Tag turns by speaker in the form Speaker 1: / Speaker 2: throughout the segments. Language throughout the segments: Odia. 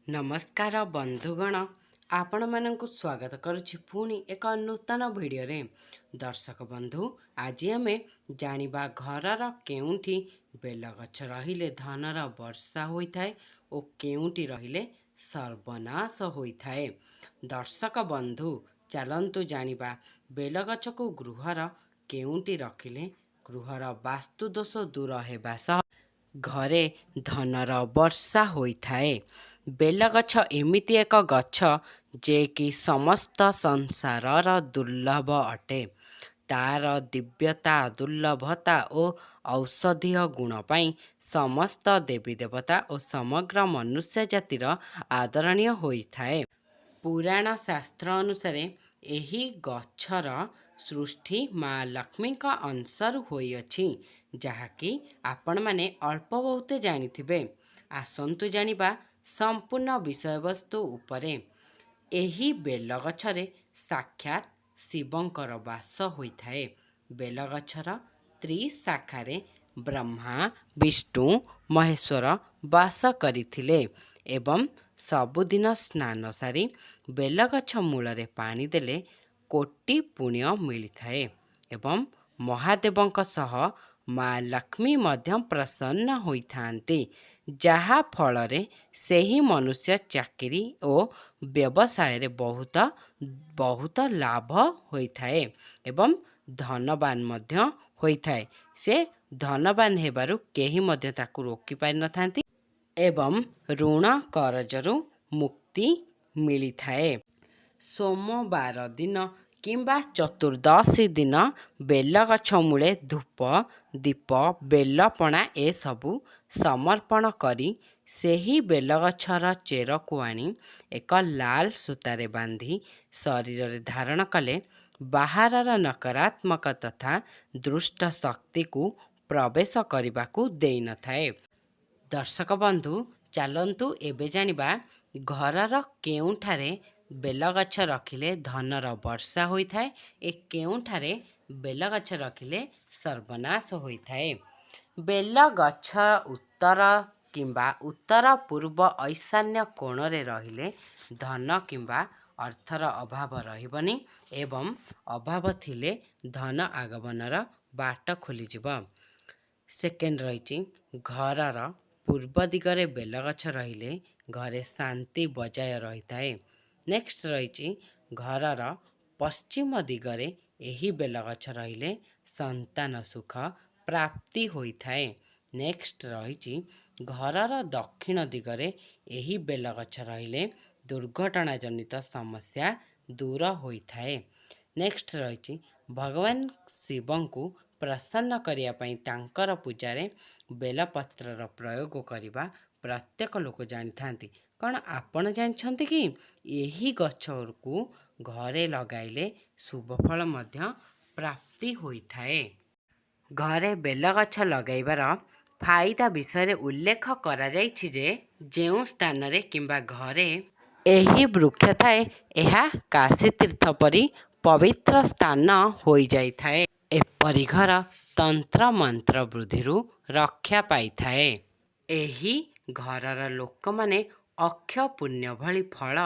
Speaker 1: ନମସ୍କାର ବନ୍ଧୁଗଣ, ଆପଣମାନଙ୍କୁ ସ୍ୱାଗତ କରୁଛି ପୁଣି ଏକ ନୂତନ ଭିଡ଼ିଓରେ। ଦର୍ଶକ ବନ୍ଧୁ, ଆଜି ଆମେ ଜାଣିବା ଘରର କେଉଁଠି ବେଲଗଛ ରହିଲେ ଧନର ବର୍ଷା ହୋଇଥାଏ ଓ କେଉଁଠି ରହିଲେ ସର୍ବନାଶ ହୋଇଥାଏ। ଦର୍ଶକ ବନ୍ଧୁ, ଚାଲନ୍ତୁ ଜାଣିବା ବେଲଗଛକୁ ଗୃହର କେଉଁଠି ରଖିଲେ ଗୃହର ବାସ୍ତୁଦୋଷ ଦୂର ହେବା ସହ ଘରେ ଧନର ବର୍ଷା ହୋଇଥାଏ। ବେଲଗଛ ଏମିତି ଏକ ଗଛ ଯେ କି ସମସ୍ତ ସଂସାରର ଦୁର୍ଲଭ ଅଟେ। ତାର ଦିବ୍ୟତା, ଦୁର୍ଲଭତା ଓ ଔଷଧୀୟ ଗୁଣ ପାଇଁ ସମସ୍ତ ଦେବୀ ଦେବତା ଓ ସମଗ୍ର ମନୁଷ୍ୟ ଜାତିର ଆଦରଣୀୟ ହୋଇଥାଏ। ପୁରାଣ ଶାସ୍ତ୍ର ଅନୁସାରେ ଏହି ଗଛର ସୃଷ୍ଟି ମା ଲକ୍ଷ୍ମୀଙ୍କ ଅଂଶରୁ ହୋଇଅଛି, ଯାହାକି ଆପଣମାନେ ଅଳ୍ପ ବହୁତ ଜାଣିଥିବେ। ଆସନ୍ତୁ ଜାଣିବା ସମ୍ପୂର୍ଣ୍ଣ ବିଷୟବସ୍ତୁ ଉପରେ। ଏହି ବେଲଗଛରେ ସାକ୍ଷାତ ଶିବଙ୍କର ବାସ ହୋଇଥାଏ। ବେଲଗଛର ତ୍ରିଶାଖାରେ ବ୍ରହ୍ମା, ବିଷ୍ଣୁ, ମହେଶ୍ୱର ବାସ କରିଥିଲେ ଏବଂ ସବୁଦିନ ସ୍ନାନ ସାରି ବେଲଗଛ ମୂଳରେ ପାଣି ଦେଲେ କୋଟି ପୁଣ୍ୟ ମିଳିଥାଏ ଏବଂ ମହାଦେବଙ୍କ ସହ ମା ଲକ୍ଷ୍ମୀ ମଧ୍ୟ ପ୍ରସନ୍ନ ହୋଇଥାନ୍ତି, ଯାହା ଫଳରେ ସେହି ମନୁଷ୍ୟ ଚାକିରି ଓ ବ୍ୟବସାୟରେ ବହୁତ ବହୁତ ଲାଭ ହୋଇଥାଏ ଏବଂ ଧନବାନ ମଧ୍ୟ ହୋଇଥାଏ। ସେ ଧନବାନ ହେବାରୁ କେହି ମଧ୍ୟ ତାକୁ ରୋକି ପାରିନଥାନ୍ତି ଏବଂ ଋଣ କରଜରୁ ମୁକ୍ତି ମିଳିଥାଏ। ସୋମବାର ଦିନ କିମ୍ବା ଚତୁର୍ଦ୍ଦଶୀ ଦିନ ବେଲଗଛ ମୂଳେ ଧୂପ, ଦୀପ, ବେଲପଣା ଏସବୁ ସମର୍ପଣ କରି ସେହି ବେଲଗଛର ଚେରକୁ ଆଣି ଏକ ଲାଲ ସୂତାରେ ବାନ୍ଧି ଶରୀରରେ ଧାରଣ କଲେ ବାହାରର ନକାରାତ୍ମକ ତଥା ଦୁଷ୍ଟ ଶକ୍ତିକୁ ପ୍ରବେଶ କରିବାକୁ ଦେଇନଥାଏ। ଦର୍ଶକ ବନ୍ଧୁ, ଚାଲନ୍ତୁ ଏବେ ଜାଣିବା ଘରର କେଉଁଠାରେ ବେଲଗଛ ରଖିଲେ ଧନର ବର୍ଷା ହୋଇଥାଏ ଏ କେଉଁଠାରେ ବେଲଗଛ ରଖିଲେ ସର୍ବନାଶ ହୋଇଥାଏ। ବେଲଗଛ ଉତ୍ତର କିମ୍ବା ଉତ୍ତର ପୂର୍ବ ଐଶାନ୍ୟ କୋଣରେ ରହିଲେ ଧନ କିମ୍ବା ଅର୍ଥର ଅଭାବ ରହିବନି ଏବଂ ଅଭାବ ଥିଲେ ଧନ ଆଗମନର ବାଟ ଖୋଲିଯିବ। ସେକେଣ୍ଡ ରହିଛି, ଘରର ପୂର୍ବ ଦିଗରେ ବେଲଗଛ ରହିଲେ ଘରେ ଶାନ୍ତି ବଜାୟ ରହିଥାଏ। ନେକ୍ସଟ ରହିଛି, ଘରର ପଶ୍ଚିମ ଦିଗରେ ଏହି ବେଲଗଛ ରହିଲେ ସନ୍ତାନ ସୁଖ ପ୍ରାପ୍ତି ହୋଇଥାଏ। ନେକ୍ସଟ ରହିଛି, ଘରର ଦକ୍ଷିଣ ଦିଗରେ ଏହି ବେଲଗଛ ରହିଲେ ଦୁର୍ଘଟଣା ଜନିତ ସମସ୍ୟା ଦୂର ହୋଇଥାଏ। ନେକ୍ସଟ ରହିଛି, ଭଗବାନ ଶିବଙ୍କୁ ପ୍ରସନ୍ନ କରିବା ପାଇଁ ତାଙ୍କର ପୂଜାରେ ବେଲପତ୍ରର ପ୍ରୟୋଗ କରିବା ପ୍ରତ୍ୟେକ ଲୋକ ଜାଣିଥାନ୍ତି। କ'ଣ ଆପଣ ଜାଣିଛନ୍ତି କି ଏହି ଗଛକୁ ଘରେ ଲଗାଇଲେ ଶୁଭଫଳ ମଧ୍ୟ ପ୍ରାପ୍ତି ହୋଇଥାଏ? ଘରେ ବେଲଗଛ ଲଗାଇବାର ଫାଇଦା ବିଷୟରେ ଉଲ୍ଲେଖ କରାଯାଇଛି ଯେ ଯେଉଁ ସ୍ଥାନରେ କିମ୍ବା ଘରେ ଏହି ବୃକ୍ଷ ଥାଏ, ଏହା କାଶୀ ତୀର୍ଥ ପରି ପବିତ୍ର ସ୍ଥାନ ହୋଇଯାଇଥାଏ। ଏପରି ଘର ତନ୍ତ୍ର ମନ୍ତ୍ର ବୃଦ୍ଧିରୁ ରକ୍ଷା ପାଇଥାଏ। ଏହି ଘରର ଲୋକମାନେ ଅକ୍ଷୟ ପୁଣ୍ୟ ଭଳି ଫଳ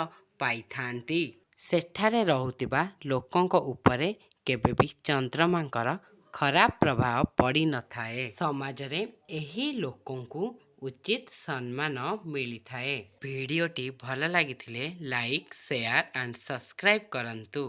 Speaker 1: ପାଇଥାନ୍ତି। ସେଠାରେ ରହୁଥିବା ଲୋକଙ୍କ ଉପରେ କେବେ ବି ଚନ୍ଦ୍ରମାଙ୍କର ଖରାପ ପ୍ରଭାବ ପଡ଼ିନଥାଏ। ସମାଜରେ ଏହି ଲୋକଙ୍କୁ ଉଚିତ ସମ୍ମାନ ମିଳିଥାଏ। ଭିଡ଼ିଓଟି ଭଲ ଲାଗିଥିଲେ ଲାଇକ୍, ସେୟାର ଆଣ୍ଡ ସବସ୍କ୍ରାଇବ୍ କରନ୍ତୁ।